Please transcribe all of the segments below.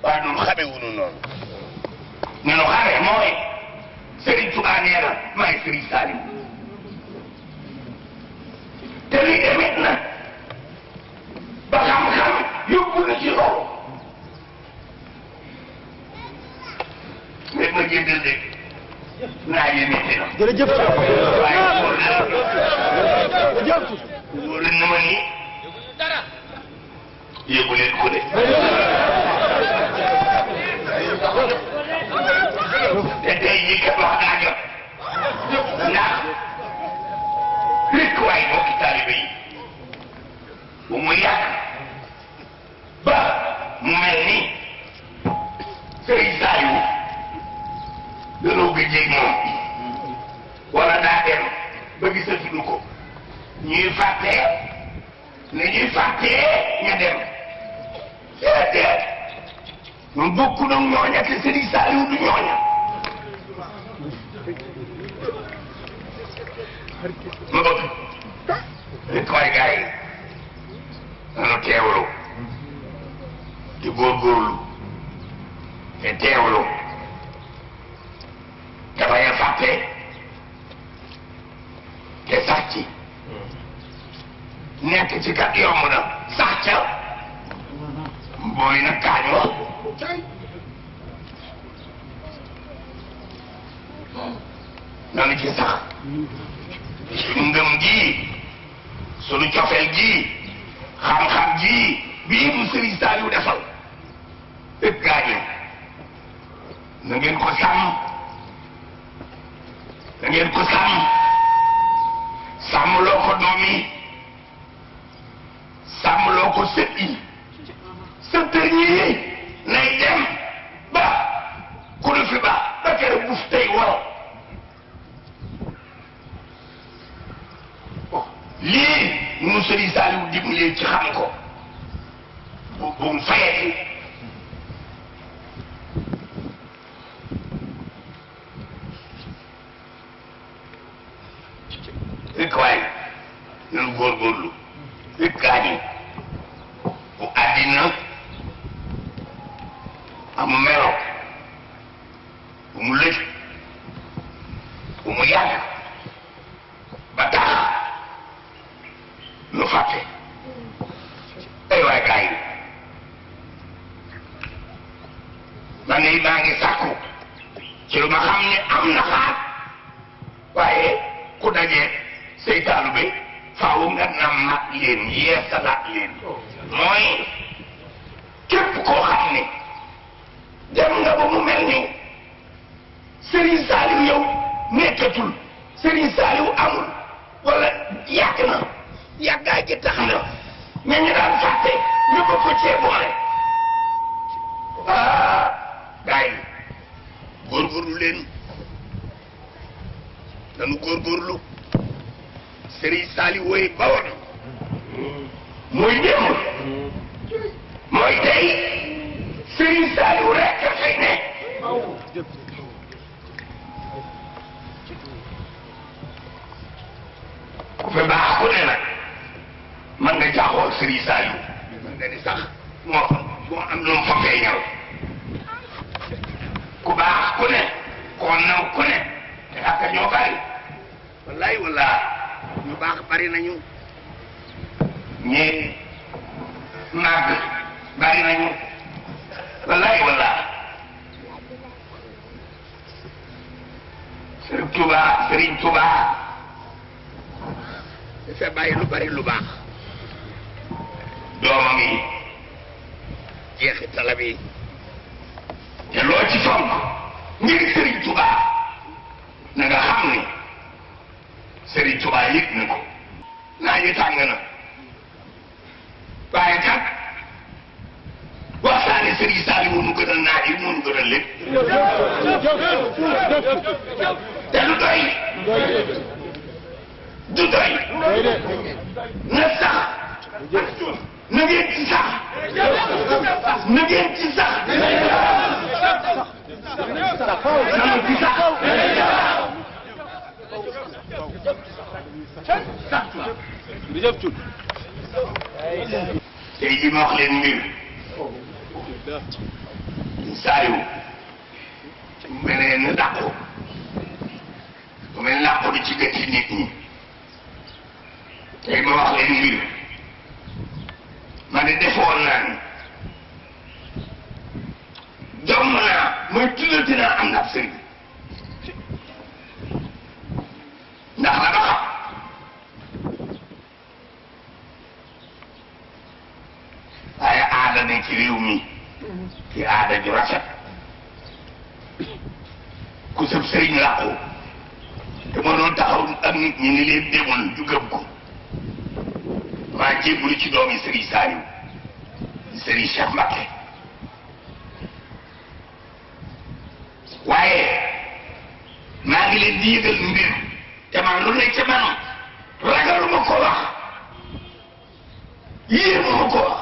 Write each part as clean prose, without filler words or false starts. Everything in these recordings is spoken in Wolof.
waaye ñun xamewuñu noonu ñu xamee mooy Serigne Touba nee na maay Serigne Saliou te lii demit na ba xam-xam yóbbu na ci loolu mais ma jëndal de naa yéene na jërëjëf waaye wóor na ma ni yëgu leen ko de te tey jii kat wax naa jot ndax rek waay mbokki taalibe yi bu mu yàgg ba mu mel ni Serigne Saliou danoo gëjee moom wala daa dem ba gisatuñu ko ñuy fàttee ne ñuy fàttee ña dem déedéet ñun bokk na ñooña te Serigne Saliou du ñooña ma bëgg rek waay gars yi nanu teewlu di góorgóorlu te teewlu te bañ a fàtte te sax ci nekk ci kat yomb na sax ca booy na kaañ wa nanu ci sax sunu ngëm gii sunu cofeel gii xam-xam gii bii mu Serigne Saliou defal ëpp gaañu na ngeen ko sàmm na ngeen ko sàmm loo ko doom yi sàmm loo ko sët yi sëtër yi nay dem ba ku ne fi ba kere buuf tey waro lii nu Serigne Saliou dimbalee ci xam ko bu mu fayati rek waaye ñun góorgóorlu rek gaañi bu àddina amu melo bu mu lëj bu mu yàgg ba tax nu fàtte ay waay gars yi man de maa ngi sàkku ci lu ma xam ne am na xaar waaye ku daje say taalibe faaw nga nammat leen yeesalaat leen mooy képp koo xam ne dem nga ba mu mel ni Serigne Saliou yow nekkatul Serigne Saliou amul wala yàgg na yàggaay gi tax na ña ñu daan fàtte ñu bëgg ko cee boole gars yi góorgóorlu leen nanu góorgóorlu Serigne Saliou wooy ba woon mooy démb mooy tey Serigne Saliou rek a fay ne ku fi baax ku ne nag man nga jaaxoo Serigne Saliou man nga ni sax moo am lu mu fa feeñal ku baax ku ne koo naw ku ne te ak ñoo bari wallaay wallaay ñu baax bari nañu ñi màgg bari nañu wallaay wallaay Serigne Touba dafa bàyyi lu bari lu baax doomam yi jeexitalam yi te loo ci fonk ngir Serigne Touba na nga xam ni Serigne Touba yëg na ko naa ñu tàng na waaye kat waxtaane Serigne Saliou nu gënal naa yi moo nu gënal lépp te du doy du doy na sax na ngeen ci sax na ngeen ci sax na ngeen ci sax tey jii ma wax leen mbir Saliou mel ne dàqu mu mel làqu di ci gëti nit ñi tey ma wax leen mbir ma ne defoon naa ni jomm naa mooy tuddati naa am ndax sëriñ ndax la ba xam waaye aada ne ci réew mi ci aada ju rafet ku sëb sëriñ làqu te mënoon taxaw ak nit ñi ni leen demoon ju gëm ko maa jébbulu ci doomi sëriñ Saliou sëriñ Cheikh Mbacké waaye maa ngi leen di yëgal mbir te man lu nekk ca man ragaluma ko wax yéemuma ko wax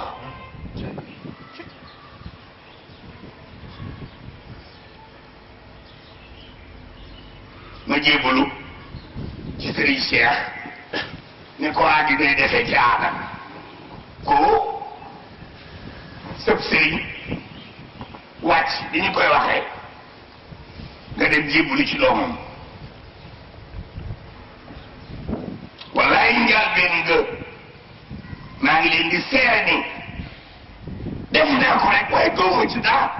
ma jébbalu ci sëriñ Cheikh ni ko aadi day defee ci aada ko sëb sëriñ wàcc di ñu koy waxee nga dem jébbalu ci doomam wallaay njaal benn nga maa ngi leen di seere ni def naa ko rek waaye gëwuma ci dara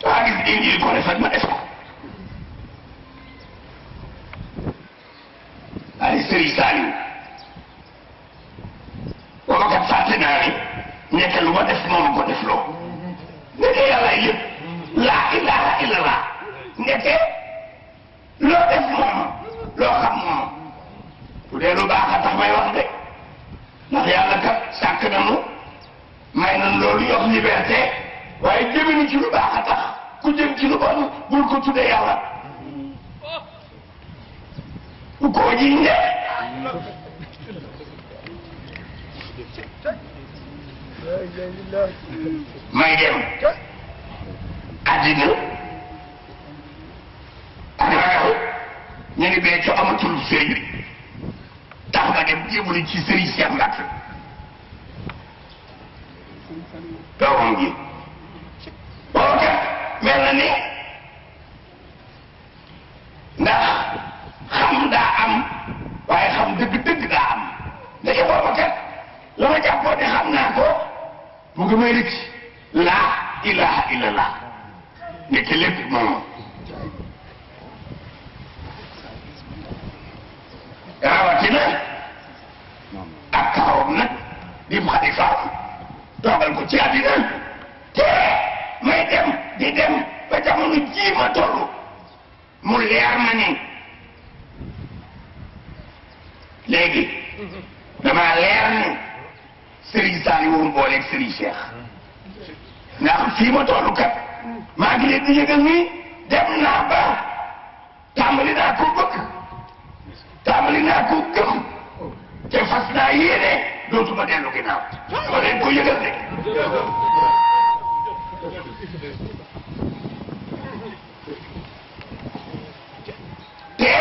waa gis indi ko defat ma def ko waaye sëriñ Saliou booba kat fàtte naa ni nekk lu ma def moom ko def loo ndeke yàlla yëpp laa ilaha illallah ndeke loo def moom loo xam moom bu dee lu baax a tax may wax de ndax yàlla kat sàkk nañu may nañ loolu yox liberté waaye jëminu ci lu baax a tax ku jëm ci lu bon bul ko tuddee yàlla bu koo jiñ de may dem àddina waaw ñu ngi bee co amatul sëriñ tax nga dem jébbalu ci sëriñ Cheikh Mbacké doomam ji boobu kat mel na ni ndax xam daa am waaye xam dëgg-dëgg daa am ndeke boobu kat la ma jàppoon ne xam naa ko mu ngi may rëcc laa ilaha illallah ndeke lépp moom rawatina ak taxawam nag di mu xalifaam toogal ko ci àddina te may dem di dem ba jamono jii ma toll mu leer ma ni léegi dama leer ni Serigne Saliou woon booleeg Serigne Cheikh ndax fii ma toll kat maa ngi leen di yëgal ni dem naa ba tàmbali naa ko bëgg tàmbali naa ko gëm te fas naa yéene dootuma dellu ginnaaw ma leen ko yëgal de te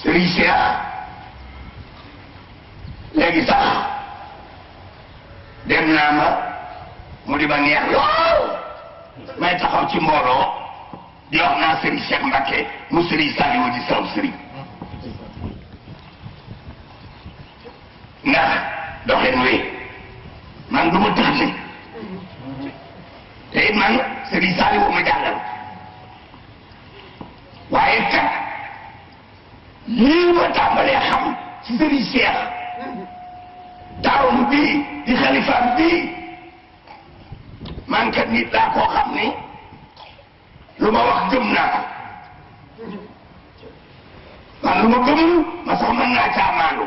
Serigne Cheikh léegi sax dem naa ma mu di ma neex lool may taxaw ci mbooloo di wax naa Serigne Cheikh Mbacké mu Serigne Saliou di saw Serigne ndax doxin wi man du ma tëx ni te it man Serigne Saliou ma jàngal waaye kat lii ma tàmbalee xam ci Serigne Cheikh taawam bii di xalifaam bii man kat nit laa koo xam ni lu ma wax gëm naa ko man lu ma gëmul ma sax mën naa caamaandu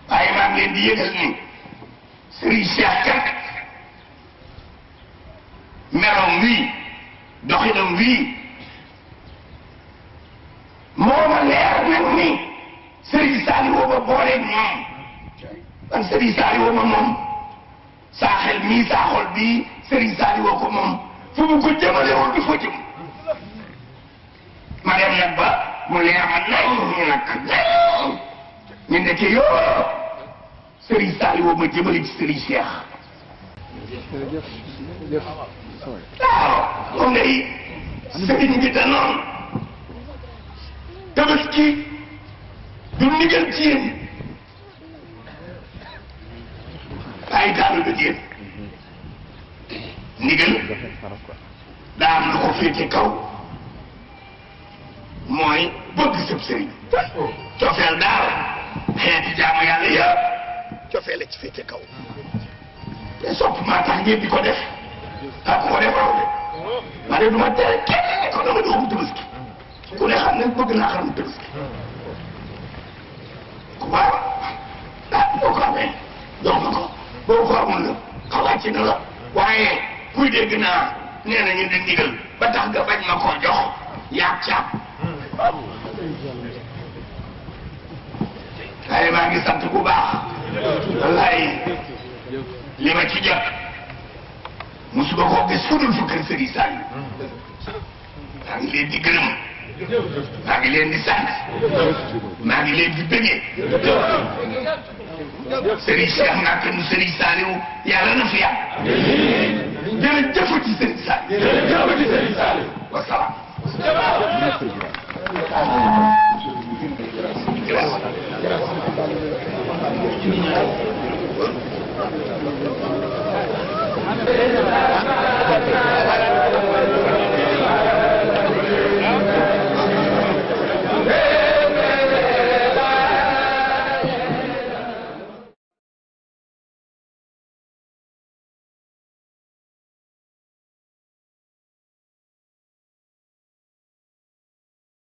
waaye maa ngi leen di yëgal ni Serigne Cheikh kat meloom wii doxinam wii moo ma leer nag ni Serigne Saliou ma booleeg moom man Serigne Saliou ma moom saa xel mii saa xol bii Serigne Saliou ko moom fu mu ko jëmalewul du fa jëm ma dem nag ba mu leer ma nañ nag ñu nekk yoo Serigne Saliou ma jëmale ci Serigne Cheikh waaw moom ngay Serigne bi danoon Tabaski du ndigal ci yéen ay daal la jéem ndigal daa am lu ko féete kaw mooy bëgg sëb sëriñ cofeel daal xeeti jaamu yàlla yëpp cofeel la ci féete kaw te sopp maa tax ngeen di ko def ak ko def raw de ma ne du ma tere kenn ko dama doomu Tabaski ku ne xam ne bëgg naa xaram Tabaski waaw boo ko amee jox ma ko boo ko amul la xalaat ci na la waaye kuy dégg naa nee na ñu di ndigal ba tax nga bañ ma koo jox yaag caab waaye maa ngi sant bu baax wallaay li ma ci jot musuma koo gis fu dul fu kër Serigne Saliou maa ngi leen di gërëm maa ngi leen di sant maa ngi leen di bëggee Serigne Cheikh Mbacke mu Serigne Saliou yàlla na fi yàgg jërëjëfati Serigne Saliou jërëjëfati Serigne Saliou wasalaam Gracias.